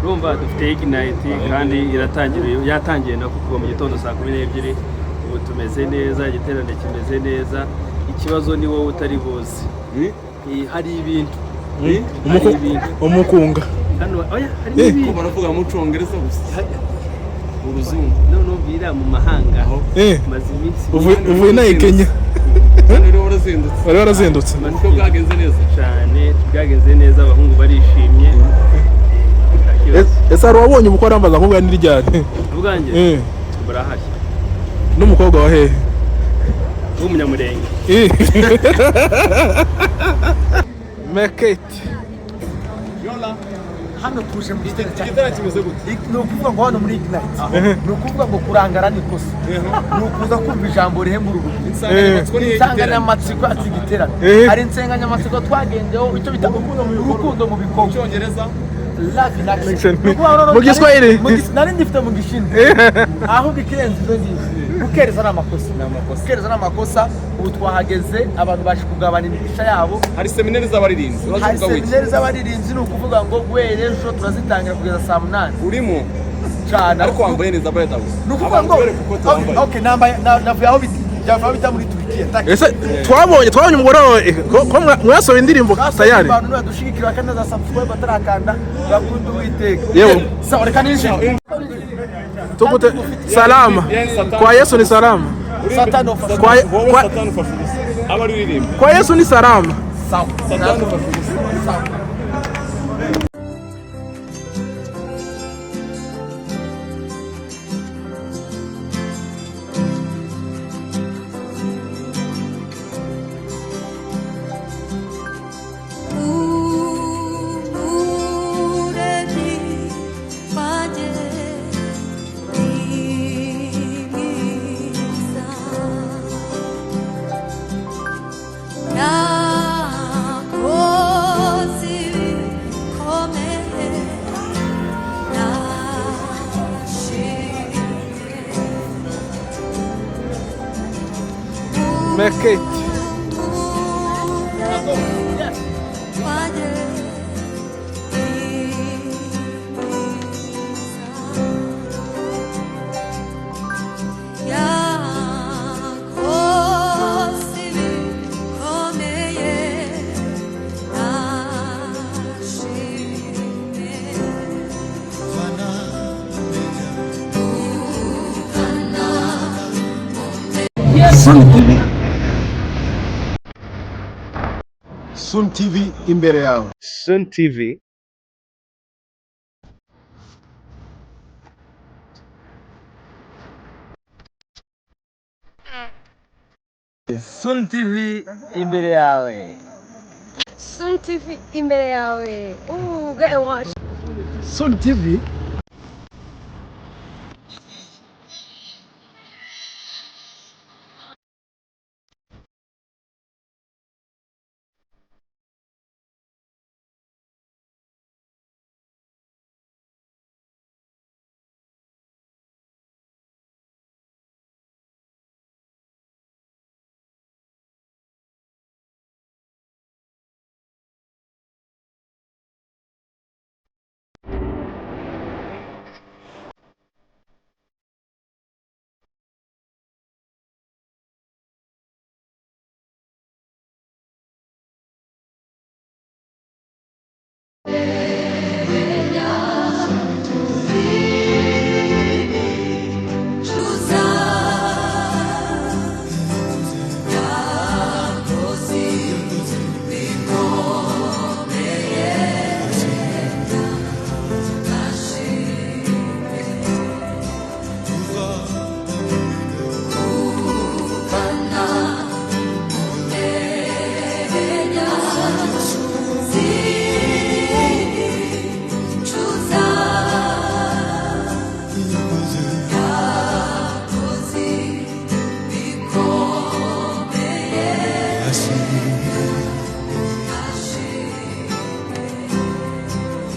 Urumva dufite Ignite kandi iratangira, yatangiye nako kuva mu gitondo saa 12. Ubu tumeze neza, igiterane kimeze neza. Ikibazo ni wowe utari buzi. Hari ibintu, hari ibintu. Umukunga. Hano oya, hari n'ibintu. Baravuga mu Cyongereza gusa, uruzungu. Noneho biriya mu mahanga maze iminsi. Uvuye inaha i Kenya? Hano rero warazindutse. Wari warazindutse. Ubukwe bwagenze neza? Cyane, bwagenze neza, abahungu barishimye. Nta kibazo. Ese hari uwabonye umukobwa arambaza nk'ubwa n'iryari? Ubwanjye burahari. N'umukobwa wa hehe? W'umunyamurenge. Make it. Hano tuje mu giterane cya Igiterane kimeze gute? Ni ukuvuga ngo hano muri Ignite, ni ukuvuga ngo kurangara ni ikosa, ni ukuza kumva ijambo rihembura ubugingo. Insanganyamatsiko ni igiterane. Insanganyamatsiko yacu igiterane, hari insanganyamatsiko twagendeho, icyo bita urukundo mu bikorwa. Cyongereza? Love in action. Action. Ni ukuvuga ngo Mu Giswahili? Nari ndifite mu Gishinwa, ahubwo ikirenze ibyo ngibyo, gukereza ni amakosa, gukereza ni amakosa. Ubu twahageze, abantu baje kugabana imigisha yabo. Hari seminari z'abaririmbyi. Hari Urazivuga wiki? Seminari z'abaririmbyi, ni ukuvuga ngo guhera ejo turazitangira kugeza saa 8. Urimo? Cyane. Ariko wambaye neza, by the way. Ni ukuvuga ngo Abantu bereke uko wambaye. Okay, nambaye navuye aho bita, byavuye aho bita muri Turikiya. Ese twabonye umugore wawe ko mwasohoye indirimbo tayari? Abantu badushigikira kandi za subscribe batarakanda, bakunda Uwiteka. Yewe. Sawa, reka ninjire. Tugute salama kwa Yesu ni salama. Satani ufashe. Wowe Satani ufashe ubusa, aba aririmba. Kwa Yesu ni salama. Sawa. Satani ufashe ubusa. Sawa. Umuremyi wanjye ni mwiza, yakoze ibikomeye, nashimye. Make it. Wanjye ni mwiza, yakoze ibikomeye, nashimye. Sun TV. Sun TV imbere yawe. Sun TV. Sun TV imbere yawe. Sun TV imbere yawe. Ooh, get and watch. Sun TV.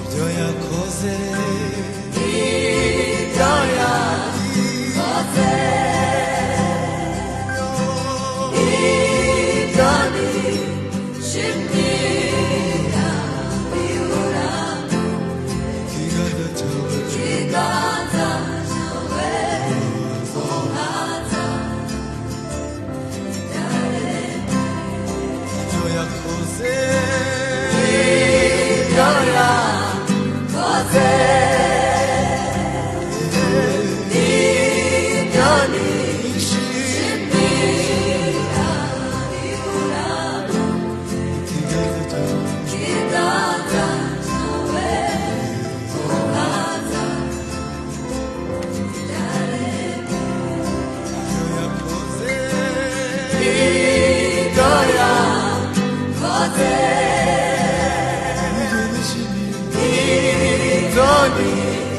Ibyo yakoze. Ibyo yakoze, ibyo nishimira bihora. Ikiganza. Ibyo yakoze nibyo nishimira. Ikiganza cyawe uhaza ibyo yakoze nibyo nishimira.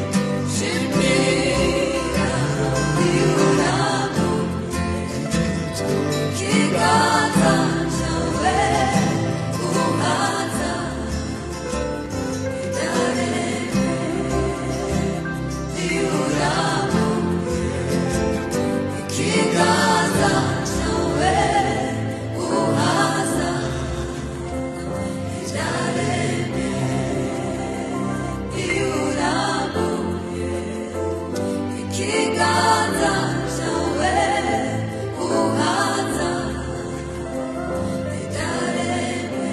Ikiganza cyawe uhaza ikiganza cyawe uhaza ibyaremwe iurambuye. Ikiganza cyawe uhaza ibyaremwe.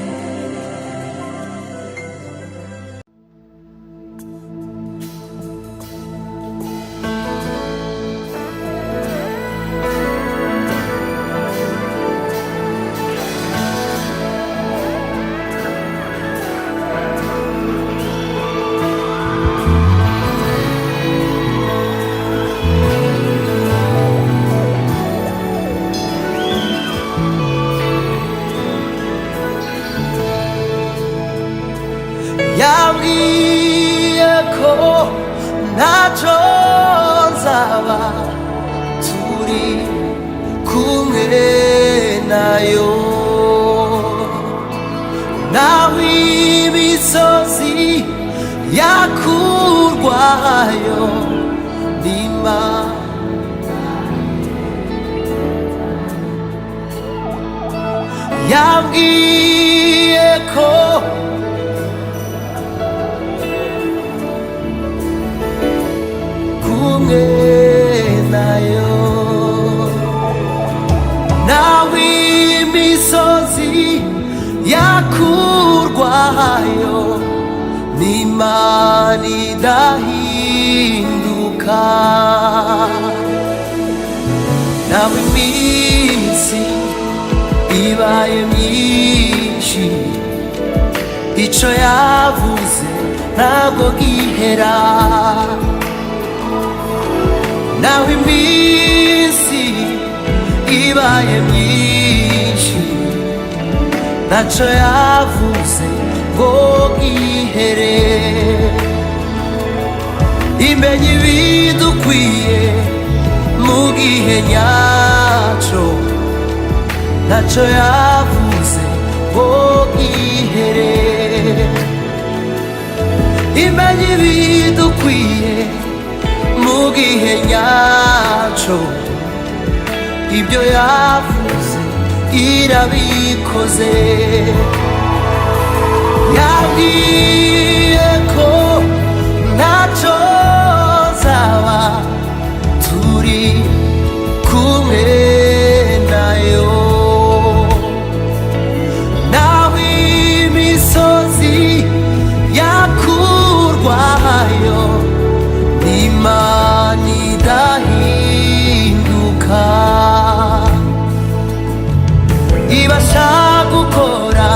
Yambwiye ko ntacyo nzaba turi kumwe nayo, naho imisozi yakurwayo nimba. Yambwiye ko kumwe nayo, nawe imisozi yakurwayo n'Imana idahinduka, nawe iminsi ibaye myinshi, icyo yavuze ntabwo gihera. Naho iminsi ibaye myinshi, ntacyo yavuze ngo gihere. Imenya ibidukwiye mu gihe nyacyo, ntacyo yavuze ngo gihere. Imenya ibidukwiye mu gihe nyacyo, ibyo yavuze irabikoze. Yabwiye ko ntacyo nzaba turi kumwe nayo, naho imisozi yakurwayo n'Imana idahinduka, ibasha gukora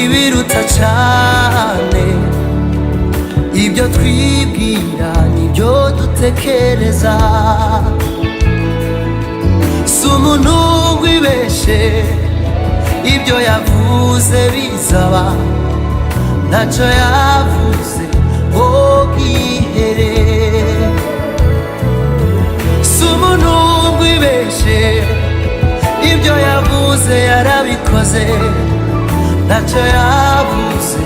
ibiruta cyane ibyo twibwira n'ibyo dutekereza. Si umuntu wibeshe, ibyo yavuze bizaba, ntacyo yavuze ngo gihere. Si umuntu wibeshe, ibyo yavuze yarabikoze, ntacyo yavuze.